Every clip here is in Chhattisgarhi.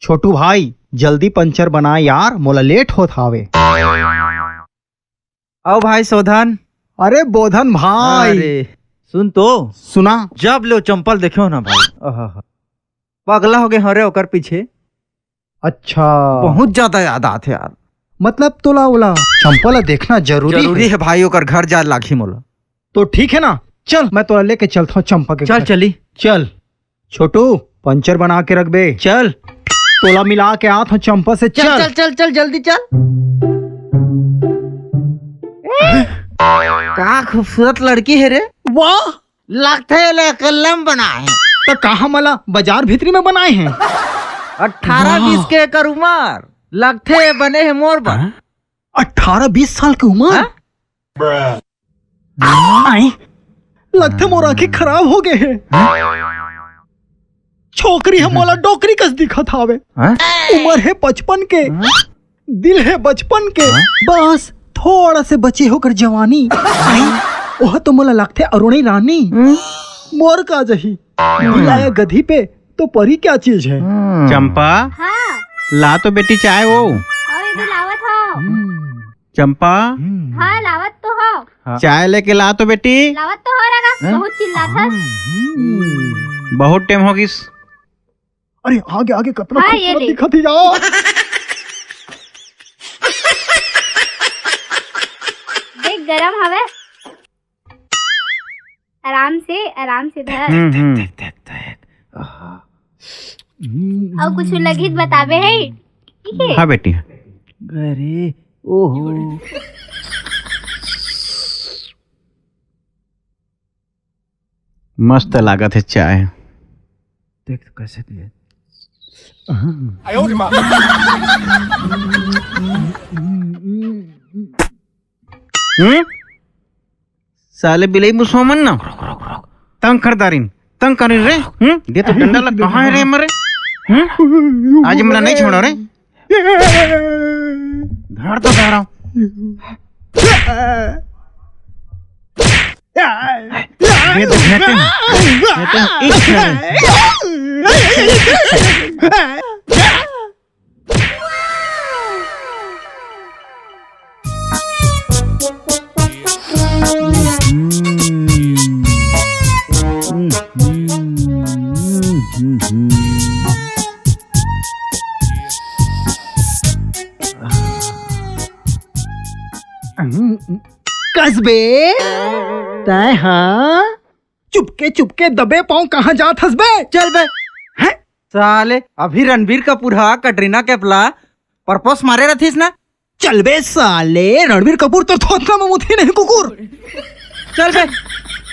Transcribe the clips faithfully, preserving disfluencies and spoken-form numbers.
छोटू भाई, जल्दी पंचर बना यार, मोला लेट होत हावे। आओ भाई शोधन। अरे बोधन भाई। अरे, सुन तो। सुना। जब ले चंपा ल देखे हो ना भाई, आहा, पगला हो गए हो रे ओकर पीछे। अच्छा। बहुत ज्यादा याद आथे यार। मतलब तोला ओला चंपा ला देखना जरूरी जरूरी है? है भाई, ओकर घर जाए लागही मोला। तो ठीक है ना, चल मैं तोला लेके चलता हूँ चंपा के चल घर। चली। चल। छोटू, पंचर बना के रख बे। चल। तोला मिला के आत हूँ चंपा से। चल, चल। चल, चल, चल, जल्दी चल। का खूबसूरत लड़की है रे। वाह। लगथे ले कलम बनाए। तो कहाँ मला बाजार भीतरी में बनाए हैं? अठारह वाह। बीस के एकर उमर। लगथे बने है मोर बर। हाँ? अठारह बीस साल के उमर? हाँ? आई, लगथे मोर आँखी खराब हो गए हे। छोकरी ह मोला डोकरी कस दिखत हावे। हाँ? उमर हे पचपन के, हाँ? दिल हे बचपन के। हाँ? बस थोड़ा से बचे होकर जवानी। आई, ओह तो मोला लगथे अरुणी रानी। हम्म। मोर का जही, बुलाया गधी पे तो परी क्या चीज है? हम्म। चंपा, हाँ। ला तो बेटी चाय वो। अरे, दे लावत हव। हम्म। चंपा। हाँ, लावत तो हव। हाँ। चाय लेके ला तो बेटी। लावत तो हव रे गा, हैं? बहुत चिल्लात हस। हम्म। बहुत टाइम हो गिस। अरे, आगे, आगे कतना हाँ, ये खूबसूरत ले। दिखत ही यार। देख, गरम हवे। आराम से, आराम से धर। हम्म, हम्म। देख, देख, देख, देख। आहा। अउ कुछ लगी त बताबे है, ठीक है? हाँ बेटी। अरे, ओहो। मस्त लागत हे चाय। देख तो कैसे पिए। हम्म? साले बिलई मुसवा मन ना। तंग कर दारिन, तंग करिन रे। हम्म? दे तो डंडा ला, कहाँ है रे मरे? हम्म? आज मला नहीं छोड़ा रे। धर तो धरा। दे तो, दे तो, दे तो, इच्छा है। कस बे, तैं हा चुपके चुपके दबे पाँव कहाँ जात हस बे? चल बे। हैं? साले, अभी रणबीर कपूर हा कटरीना कैफ ला propose मारे रथिस ना? चल बे साले, रणबीर कपूर तोर थोथना में मुतही नहीं कुकुर। चल बे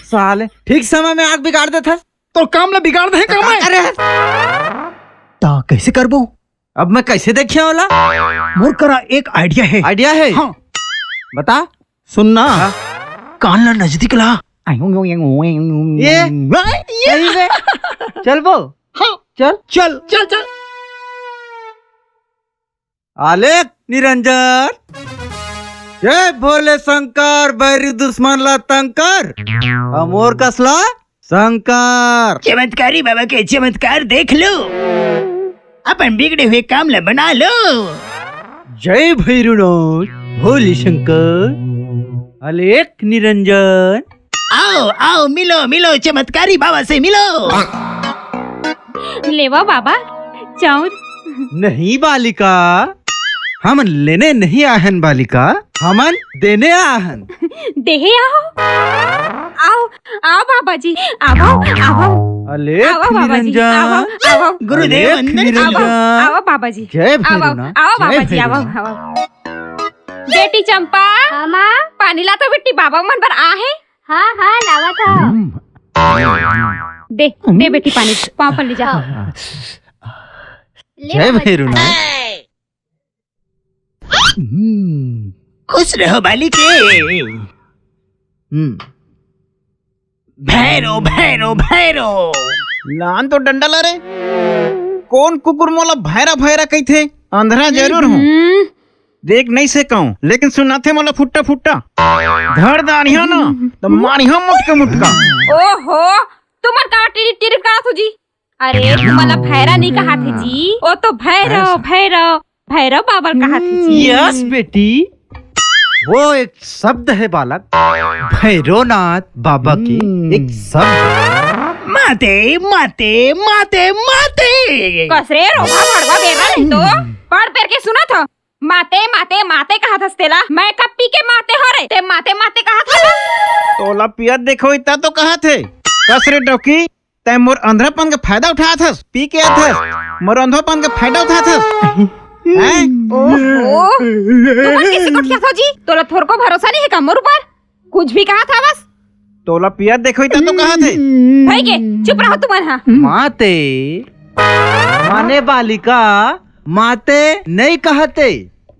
साले, ठीक समय में आग बिगाड़ देथस। तोर काम ला बिगाड़ दे हे का मैं? अरे। ता कैसे करबो? अब मैं कैसे देखिया ओला? मोर करा एक idea है। Idea है? हाँ। बता। सुन ना, हाँ। कान ला नजदीक ला। ये? ये? सही में? चल बो। हाँ। चल। चल, चल, चल। आलेख निरंजन। जय भोले शंकर, बैरी दुश्मन ला तंग कर। अउ मोर कस ला शंकर। चमत्कारी बाबा के चमत्कार देख लो, अपन बिगड़े हुए काम ला बना लो। जय भैरवनाथ, भोले शंकर, अलेख निरंजन। आओ, आओ, मिलो, मिलो, चमत्कारी बाबा से मिलो। लेवा बाबा, चाउर। नहीं बालिका, हमन लेने नहीं आहन बालिका, हमन देने आहन। देहे आओ। आओ, आओ बाबा जी, आओ, आओ। अलेख आओ बाबा जी, निरंजन। आओ, आओ। गुरुदेव अलेख वंदन। निरंजन। आओ, आओ बाबा जी। जय आओ, भैरवनाथ, आओ जय बाबा जी, आओ, भैरवनाथ। आओ। बेटी चंपा, हाँ, माँ। पानी ला तो बेटी, बाबा मन बर आहे। हाँ, हाँ, लावत हव। हम्म। दे, दे बेटी पानी, पाँव पर ले जा। हाँ। ले जय बाबा जी। भैरवनाथ। हम्म, खुश रहो बालिके। हम्म। भैरो, भैरो, भैरो। लान तो डंडा ला रे। कौन कुकुर मोला भैरा, भैरा कहिथे? अंधरा जरूर हूँ। हम्म। देख नहीं से कहूँ, लेकिन सुनाथे मोला फुट्टा, फुट्टा। धर दानिया ना, तो मारिया मुटका, मुटका। ओहो, तुमन का टिरिप, टिरिप करत हो जी? अरे, तुमन ला भैरा नहीं कहा थे जी, वो तो भैरव, भैरव, भैरव बाबा कहा थे जी। यस बेटी, वो एक शब्द है बालक, भैरवनाथ बाबा के एक शब्द। माते, माते, माते, माते। कस रे रोगहा भड़वा बेरा नहीं तो, पढ़ पेर के सुनत हो। माते, माते, माते कहा थस तेला, मैं कब पी के माते हो रे, ते माते, माते कहा था। तोला पियत देखो इतना तो कहा थे। कस रे डौकी, तै मोर अंधरापन के फायदा उठाथस, पी के आथस, मोर अंधोपन के फायदा उठाथस। हैं? ओहो, तुमन कैसे गोठियाथो जी? तोला थोरको भरोसा नहीं है का मोर ऊपर? कुछ भी कहा था बस। तोला पिया देखो इतना तो कहा थे। भाई के, चुप रहो तुमन हा। माते, माने बालिका, माते नहीं कहते।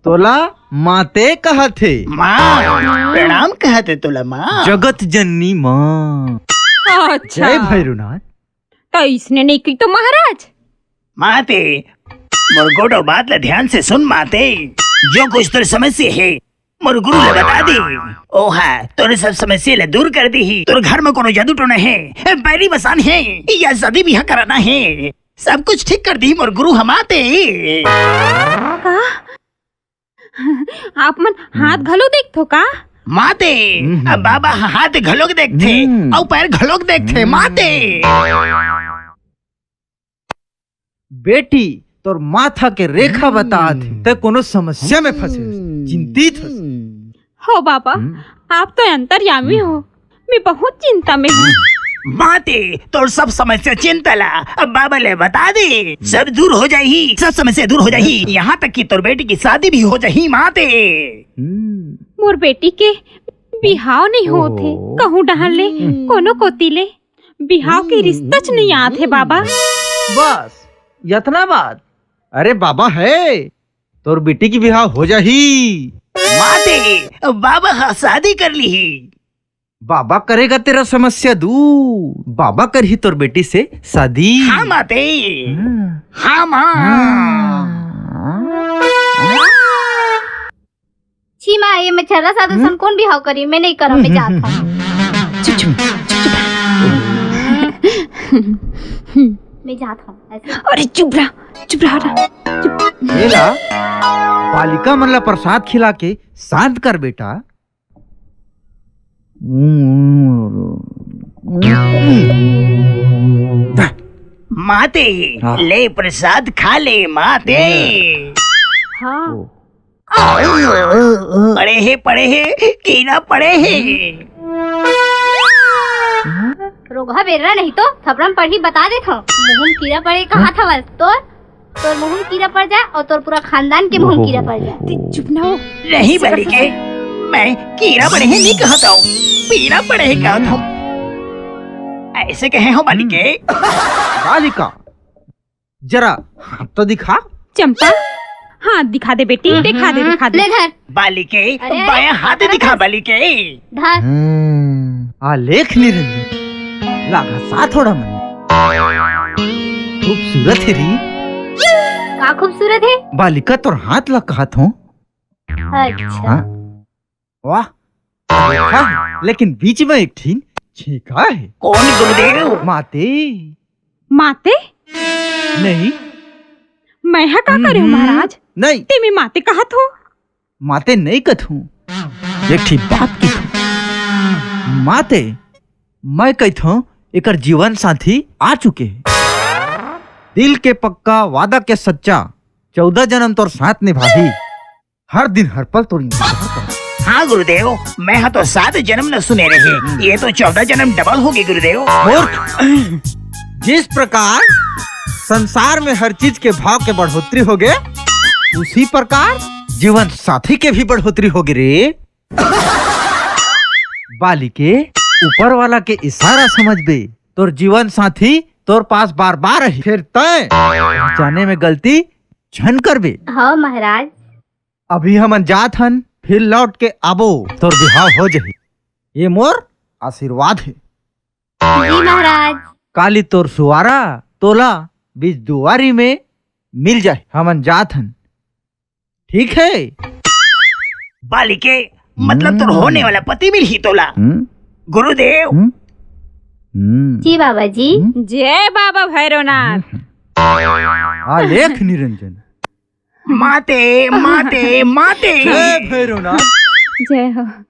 तोला माते कहथे। माँ, प्रणाम कहथे तोला माँ। जगत जननी माँ। अच्छा। जय भैरवनाथ। तो इसने नहीं की तो महाराज। माते, मोर गोडो बात ला ध्यान से सुन माते। जो कुछ तोर समस्या है, मोर गुरु ला बता दे। ओहा, तोर सब समस्या ला दूर कर दी। तोर घर में कोनो जादू टोना है, बैरी बसान है, या शादी बिहा कराना है, सब कुछ ठीक कर दी मोर गुरु ह माते। का? आप मन हाथ घलो देखथो का? माते, हम्म। अब बाबा ह हाथ घलोक देखथे, हम्म। अउ पैर घलोक देखथे, हम्म। माते। बेटी, तोर माथा के रेखा हम्म। बतात हे, तै कोनो समस्या में फंसे हस, हम्म। चिंतित हस। हो बाबा, हम्म। आप तो अंतर्यामी हो, मैं बहुत चिंता में हूँ। माते, तोर सब समस्या चिंता ला अब बाबा ले बता दे, सब दूर हो जाही, सब समस्या दूर हो जाही, यहाँ तक कि तोर बेटी की शादी भी हो जाही माते। हम्म। मोर बेटी के बिहाव नहीं होत हे, ओहो। कहूँ डहर ले, हम्म। कोनो कोती ले बिहाव के रिश्ता च नहीं आत हे बाबा। बस, यतना बात। अरे बाबा है, तोर बेटी की बिहाव हो जाही। माते, बाबा ह शादी कर लीही। बाबा करेगा तेरा समस्या दूर, बाबा करही तोर बेटी से शादी। हाँ माते। हाँ। हाँ माँ। हाँ। छी माँ, ये मैं छर्रा साधु सन कौन बिहाव करी? मैं नहीं करम, मैं जात हूँ। चुप, चुप, चुप, चुप। मैं जात हूँ ऐसे। अरे चुप रहा, चुप रहा, रहा। चुप। ये ला, बालिका मन ला प्रसाद खिला के शांत कर बेटा। माते, हाँ। ले प्रसाद खा ले माते। हाँ। पड़े हे, पड़े हे, कीरा पड़े हे। रोगहा बेर्रा नहीं तो थपड़म पड़ही बता देथव। मुहूं कीरा पड़े कहा था बस तोर, तोर मुहूं कीरा पड़ जाए और तोर पूरा खानदान के मुहूं कीरा पड़ जाए। ते चुप ना हो। नहीं बालिके, मैं कीरा पड़े हे नहीं कहत हूँ, पीरा पड़े हे कहत हूँ। ऐसे कहे हो बालिके? बालिका, जरा हाथ तो दिखा। चंपा, हाथ दिखा दे बेटी, दिखा दे, दिखा दे। ले धर। बालिके, अरे, बायां हाथ अरे दिखा धर। बालिके। धर। हम्म, आलेख निरंजन, लागा सा थोड़ा मन। खूबसूरत है री। का खूबसूरत है? बालिका तोर हाथ ला कहत हूँ। अच्छा। हाँ? वाह, देखा, लेकिन बीच में एक ठिन छेका है। कौन गुरुदेव? माते। माते? नहीं। मैं हा का करे हूँ हम्म, महाराज? नहीं। ते में माते कहत हो? माते नहीं कहत हूँ। एक ठिन बात की हूँ। माते, मैं कहत हूँ, एकर जीवन साथी आ चुके हैं। दिल के पक्का, वादा के सच्चा, चौदह जन्म तोर साथ निभाही। हर दिन हर पल तोर इंतजार कर। हाँ गुरुदेव, मैं हा तो सात जन्म न सुने रहे, ये तो चौदह जन्म डबल होगे गुरुदेव। मूर्ख, जिस प्रकार संसार में हर चीज के भाव के बढ़ोतरी होगे, उसी प्रकार जीवन साथी के भी बढ़ोतरी होगे रे। बालिके, ऊपर वाला के इशारा समझ बे, तोर जीवन साथी तोर पास बार बार आही, फिर तय जाने में गलती झन करबे। हाँ महाराज। अभी हमन जात हन, फिर लौट के आबो, तोर बिहाव हो जही। ये मोर आशीर्वाद है। जी महाराज। काली तोर सुवारा तोला बीच दुवारी में मिल जाए। हमन जात हन, ठीक है? बालिके, मतलब तोर हम्म। होने वाला पति मिलही तोला। हम्म। गुरुदेव, हम्म। हम्म। जी बाबा जी। हम्म। जय बाबा भैरवनाथ। हम्म। आलेख निरंजन। माते, माते, माते। जय भैरवनाथ। जय हो।